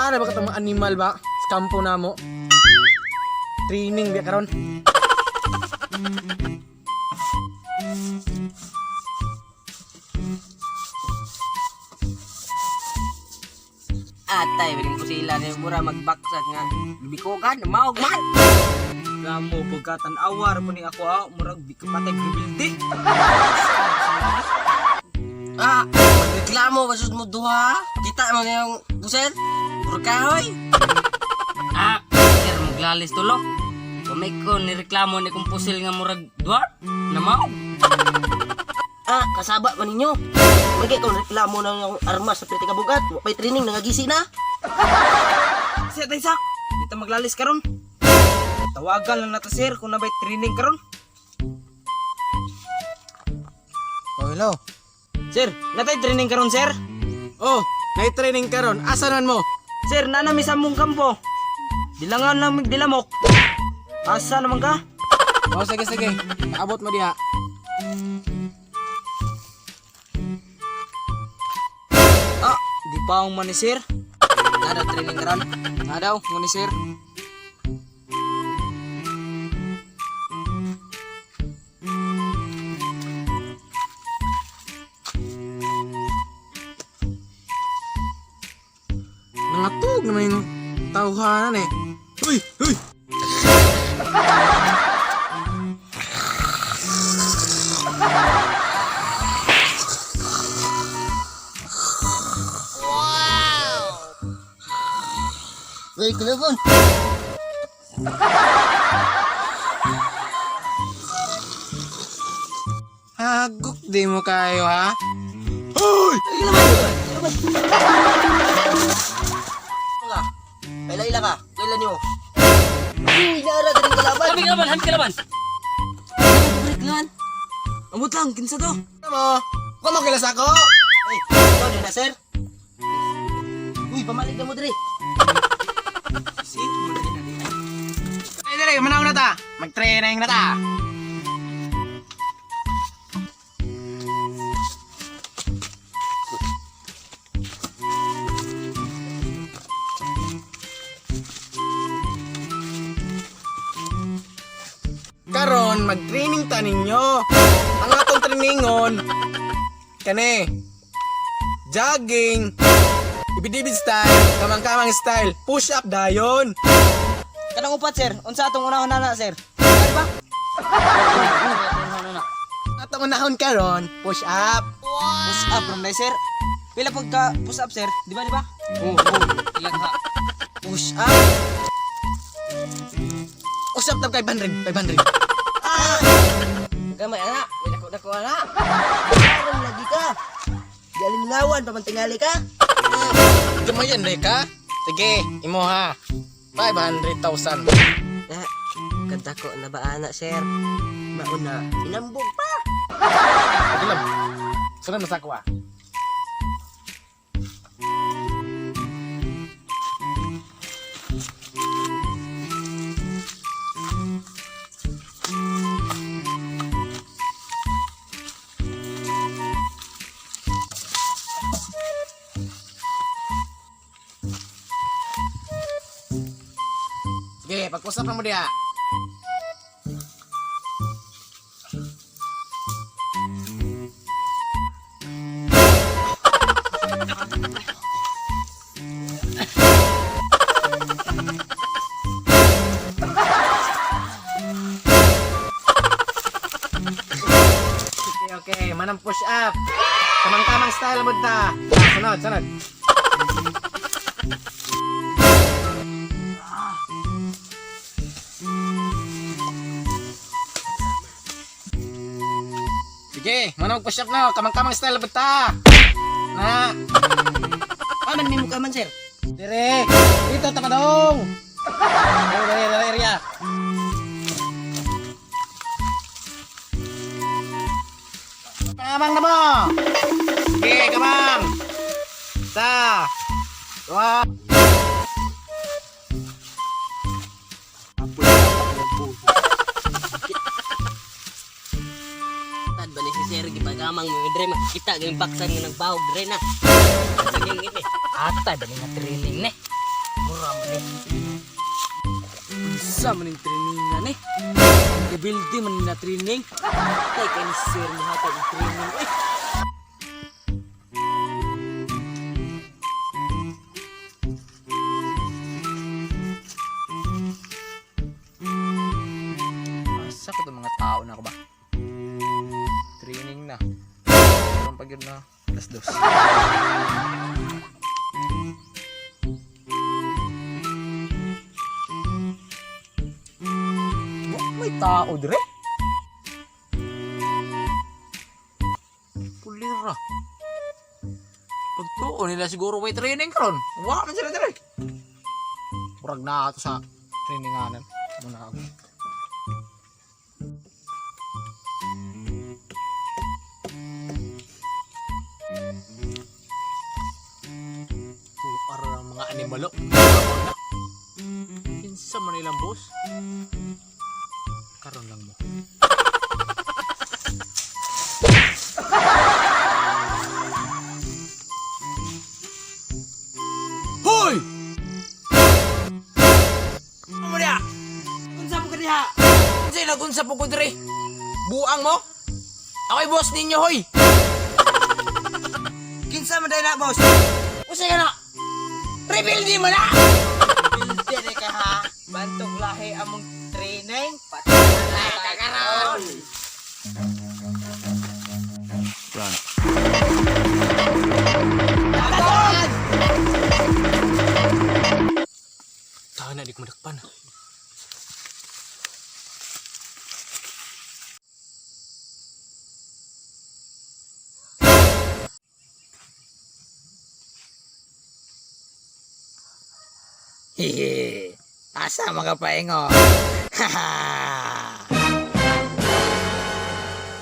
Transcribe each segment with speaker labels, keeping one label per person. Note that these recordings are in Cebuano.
Speaker 1: Ana ba katong mga animal ba? Sa kampo namo. Training biya karon.
Speaker 2: Atay, biling ko sila ni mura magbaksat nga. Bikugan, maog man.
Speaker 3: Gamo pagkatan awar po ni ako ah, murag di ka patay gribildi.
Speaker 2: Ah, magreklamo basud mo duha. Kita mo na yung busel. Puro kahoy. Ah, sir, maglalis tulo. Kumay ko nireklamo ni kong pusil nga murag duha na maog.
Speaker 4: Ah, kasaba man ninyo. Magay kung reklamo ng akong armas sa Priti Kabugat. Wa pa'y training, nangagisi na.
Speaker 3: Sir, tay sak. Dito maglalis karon. Tawagan lang nata sir kung nabay training karon.
Speaker 1: Oh, hello.
Speaker 3: Sir, natay training karon sir.
Speaker 1: Oh, na-training karon. Asa man mo?
Speaker 3: Sir, nana mi sa mong kampo. Dilangan lang mig dilamok. Asa naman ka?
Speaker 1: Oh, sige sige. Abot mo diha.
Speaker 3: Ah, di pa akong man ni sir. Nada training karon. Na daw, mo ni sir.
Speaker 1: Nangatug naman yung tawhanan eh. Uy! Uy!
Speaker 4: Uy, kulabon.
Speaker 1: Hagok di mo kayo ha? Uy!
Speaker 4: Mga, kaila-ila ka. Kaila niyo. Uy, naara ka rin kalaban.
Speaker 2: Habi kalaban, habi kalaban.
Speaker 4: Kalaban.
Speaker 3: Amot lang, kinsa to?
Speaker 1: Ano mo? Kamo kila sa ako?
Speaker 4: Ay, ikaw din na, sir. Uy, pamalig na mo dre.
Speaker 3: Si, mo na din na.
Speaker 1: Ay, dali, manaw na ta. Mag-training na ta. Karon, mag-training ta ninyo. Ang atong trainingon, kani, jogging, ibidibid style, kamang-kamang style, push up dayon.
Speaker 3: Kanang upat sir, unsa atong unahon na sir? Ano ba?
Speaker 1: Atong unahon karon, push up.
Speaker 3: Push up ram day sir. Pila pagka push up sir, di ba di ba?
Speaker 2: Oh, oh, ilang ha.
Speaker 3: Push up.
Speaker 1: Usap tab kay 500, 500.
Speaker 2: Gamay ana, may dako-dako ana.
Speaker 4: Parang lagi ka. Di alingawan, pamantingali ka.
Speaker 1: Gamayan re ka? Sige, imo ha. 500,000.
Speaker 2: Ah, kadako na ba ana sir?
Speaker 4: Mauna, inambog pa.
Speaker 1: Alam. Sunod na sa ako ah. Sige, pag-usap na mo diha. Okay, okay. Manang push up. Tamang-tamang style mo ta. Sunod, sunod. Sige, manang push up na. Kamang-kamang style mo ta. Na.
Speaker 4: Aman, may mukha man, sir.
Speaker 1: Dire. Dito tamadong. Dire, dire, dire, area. Kamang na mo. Sige, kamang. Sa. Dua.
Speaker 2: Tad ba ni si sir gipagamang mo dre makita gyud baksan nga nagbawog dre na. Saging ini. Atay ba ni nga training ni?
Speaker 3: Pura man eh. Unsa man yung training na ni? Rebuild man na training. Tay kay ni sir mo hatag ang training. Eh.
Speaker 1: Asa ko mga tao na ako ba? Training na. Meron pa yun na 2:00. Wa may tao dire. Pulira. Pagtuo nila siguro may training karon. Wa man sila dire. Murag na ato sa traininganan. Muna ako. Pukar ang mga animalo. Kinsa man ilang boss? Karon lang mo. Hoy! Ano niya?
Speaker 3: Unsa mo kaniha?
Speaker 1: Unsay nagunsa po ko dire? Buang mo? Ako'y boss ninyo, hoy!
Speaker 3: Kinsa man day na boss?
Speaker 1: Unsay ka na? Rebuild mo na!
Speaker 3: Rebuild ka ha. Bantog lahi among training. Patay ka karon.
Speaker 1: Tahan na, di ko madakpan.
Speaker 3: Hehe. Asa mga paingo?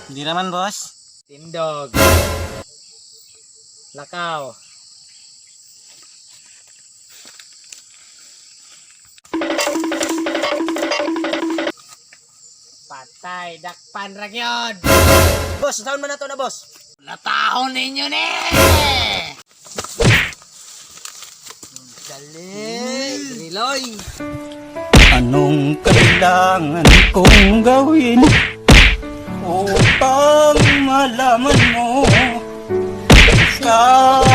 Speaker 1: Hindi naman, boss. Tindog. Lakaw. Patay, dakpan ra gyud.
Speaker 4: Boss, saan man na to na boss?
Speaker 1: Natahon ninyo ni!
Speaker 3: Dali. Riloy.
Speaker 5: Anong kailangan kong gawin upang malaman mo ikaw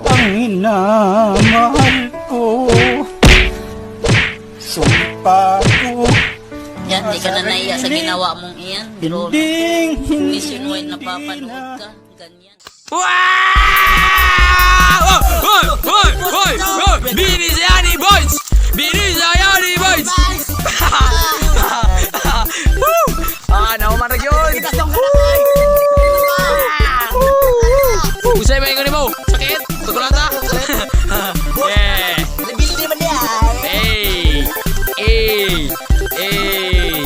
Speaker 5: ang minamahal ko? Sumpa ko
Speaker 6: Yan, di ka na naiya sa ginawa mong iyan. Pero
Speaker 5: hinding hindi
Speaker 6: nationwide napapanood ka. Ganyan.
Speaker 1: Wow! Hoy! Hoy! Hoy! Hoy! Binisayani boys! Binisayani boys! Woo! Ah, nauman ra gyud. Usay ba ingon nimo? Sakit? Tukulata? Yeah.
Speaker 4: Rebuild man niya.
Speaker 1: Hey! Hey! Hey!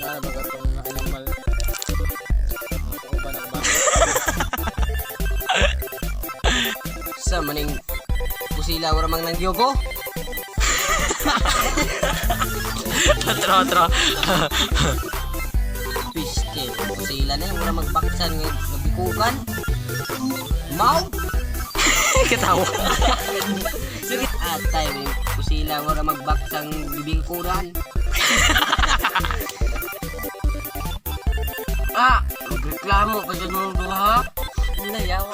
Speaker 1: Ah, baga tong animal. Ako ba na ba?
Speaker 2: Sa maning kusila ora mang nangyogo.
Speaker 1: Tara, tara.
Speaker 2: Piste, kusila na ora magbaksan nga gabikukan. Mau
Speaker 1: Katawa.
Speaker 2: Sige. Atay, maning kusila ora magbaksang bibingkuran. Ah, magreklamo pa dyan mong duha. Nayawa.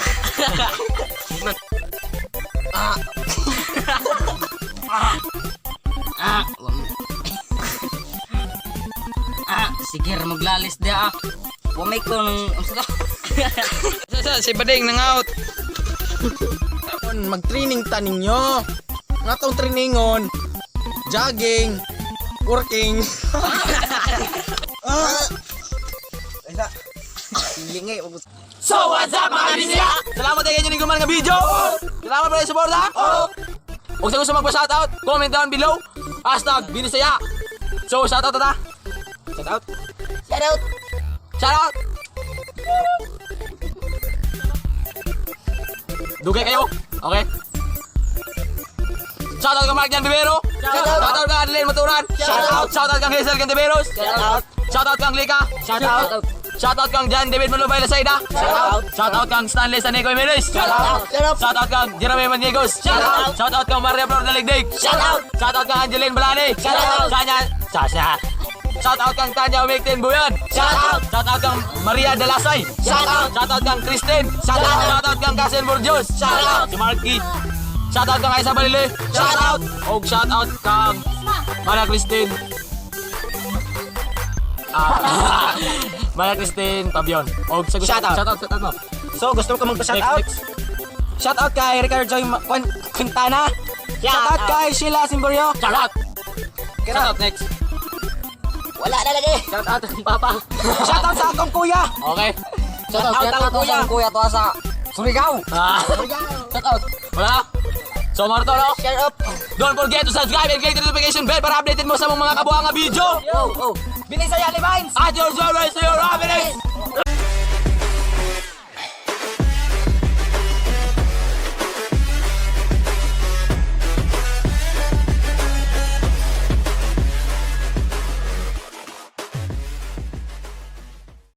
Speaker 2: Ah. Ah. Ah. Ah, sige, maglalis dia ah. Wamay ko nung unsa to?
Speaker 1: Sa si Bading nang out. Mag-training ta ninyo. Nga tong trainingon. Jogging, working.
Speaker 3: Lingay.
Speaker 1: So what's up mga kabisya? Salamat kayo inyo guman nga video. Salamat pala sa suporta. Kung sa gusto magpa-shoutout, comment down below. #Binisaya. So shoutout ta. Shoutout.
Speaker 4: Shout out.
Speaker 1: Shoutout. Dugay kayo. Okay? Shoutout kang Mark Jan Vivero. Shoutout kang Adeline Maturan. Shoutout. Shoutout kang Hazel Cantiveros.
Speaker 4: Shout out.
Speaker 1: Shoutout kang Lika.
Speaker 4: Shout out.
Speaker 1: Shout out kang John David Malubay Lasaida. Shout out. Shout out kang Stanley Saneco Jimenez. Shout out. Shout out kang Jeremy Maniegos. Shout out. Shout out kang Maria Flor Daligdig. Shout out. Shout out kang Angeline Balani. Shout out. Sanya Sasha. Shout out kang Tanya Umiktin Buyan. Shout out. Shout out kang Maria Dalasay. Shout out. Shout out kang Kristen. Shout out. Shout out kang Kasen Borjos. Shout out. Si Marky. Shout out kang Aisa Balile. Shout out. Og shout out kang Maria Christine. Ah, Maria Christine Tabion. Og sa gusto
Speaker 3: Shout out.
Speaker 1: Shout out, shout out mo.
Speaker 3: So, gusto ko magpa-shout
Speaker 1: Next,
Speaker 3: out.
Speaker 1: next.
Speaker 3: Shout out kay Ricardo Joy Quintana. Shout out kay Sheila Simborio.
Speaker 1: Shout out. Shout out next.
Speaker 4: Wala na lagi.
Speaker 2: Shout out ang papa.
Speaker 3: Shout out sa akong kuya.
Speaker 1: Okay.
Speaker 2: Shout out, shout out kuya. Kuya to sa Surigao.
Speaker 1: Ah. Shout out. Wala. So, Marto, no?
Speaker 4: Share up.
Speaker 1: Don't forget to subscribe and click the notification bell para updated mo sa mga kabuang nga video.
Speaker 2: Oh, oh.
Speaker 3: Binisaya Levines.
Speaker 1: At your service to your happiness.